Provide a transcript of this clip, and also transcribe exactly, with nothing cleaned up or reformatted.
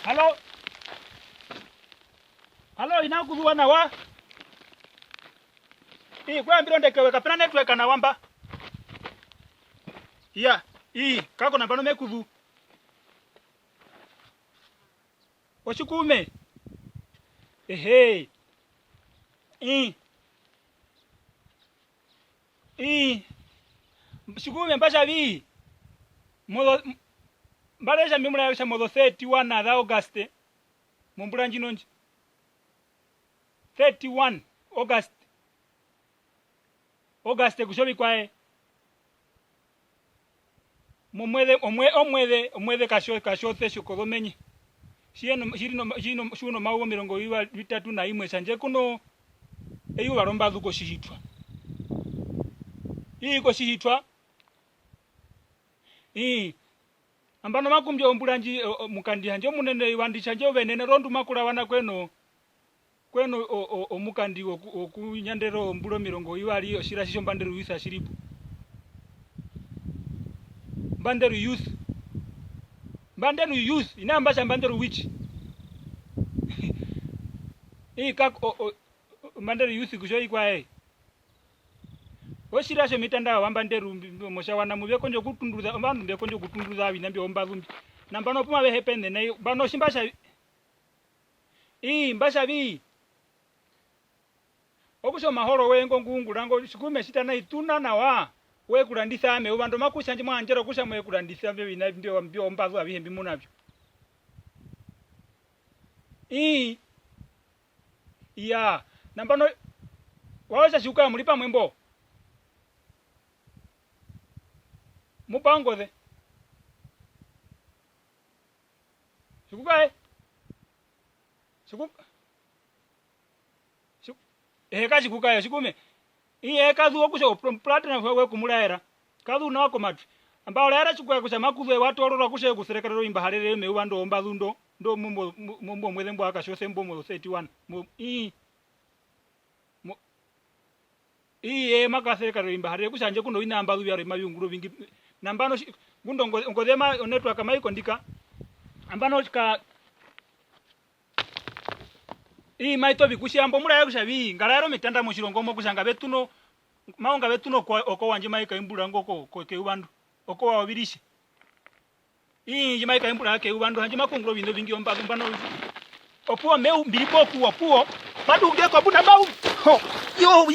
Halo? Halo, hi na kuzuva nawa? Ii, ku yambira ondeke we, kape na network nawa mba. Iya, ii, kako nambano me ku zuu. Otjikuume. Ehee. Ii. Ii. Tjikuume mba tja vi. Mozo-, m-, mba ri kutja mbi mu raere kutja mozo thirty-one za August, mombura ndjino ndji. Thirty-one August. August kutja ovikwaye. Momueze, omue-, omueze, omueze katjo-, katjose tjokozomenye. Tji ye no-, tji ri no-, tji ri no-, tji u nomayuva omirongo viva-, vitatu na imwe, tjandje kuno eyuva rombazu kotjihitwa. Ii, kotjihitwa. Ii. Nambano maku mbi ombura ndji, o-, o-, mukandi handje omunene eyuva ndi, tjandje ovenene rondu maku ravana kweno, kweno o-, o-, omukandi woku-, wokunyandera ombura omirongo vivari, otjirasi tjombanderu yusa tji ri po. Mbanderu Youth. Mbanderu Youth, ina mba tja Mbanderu Witch. Ii, kak-, o-, o-, o-, Mbanderu Youth kutja ovikwaye. Otjirasi tjomitanda vya Mbanderu mbi-, mbi-, motjawana mu ve kondja okutunduza, ovandu mbe kondja okutunduza oviṋa mbyo ombazu mbi. Nambano pu mave hepene nai, nambano tji mba tja, ii, mba tja vi. Okutja omahoro woye ngo ngu ungura ngo, tjikuume tjita nai, tuna nawa, we kurandisa ame, eyuva ndo maku tja ndji mwa yandjera okutja mwe kurandisa mbyo oviṋa mbyo, mbyo ombazu avihe mbi mu na vyo. Ii. Iyaa, nambano, wa otja tji u kaya mu ri pamwe mbo? Mu pa ongoze. Tji ku kaye? Tji-, tji-, ehe, ka tji ku kaye, tjikuume. Ii, eye ka zuva kutja o pl-, Platinum we ku mu raera. Ka zuu nawa komatwi. Nambano o raera tjikukaye kutja maku zu eye wa toororwa kutja ee ku serekarere ovimbaharere meyuva ndo ombazu ndo, ndo mu mbo-, mu-, mu mbo omueze mbwa katjose mbo mo thirty-one. Mo-, ii. Mo-, ii, eye ma kaserekarere ovimbaharere kutja handje ku noviṋa ombazu vyarwe mavi ungura ovingi. Nambano tji-, ngunda ongo-, ongoze ma-, o network mai kondika. Nambano ka-, ii, mai tovi kutja mbo mu raere kutja vi, nga raere omitanda motjirongo mo kutja ngave tuno, mao ngave tuno ko-, oko wandje mai kaimbura ngo ko-, ko-, keyuva ndo. Oko wa oviritje. Ii, ndji mai kaimbura keyuva ndo, handje maku ungura oviṋa ovingi ombazu nambano. Opuwo meu-, mbi ri pokuwa, opuwo. Matu unge ko mbunda mbau. Ho, yo,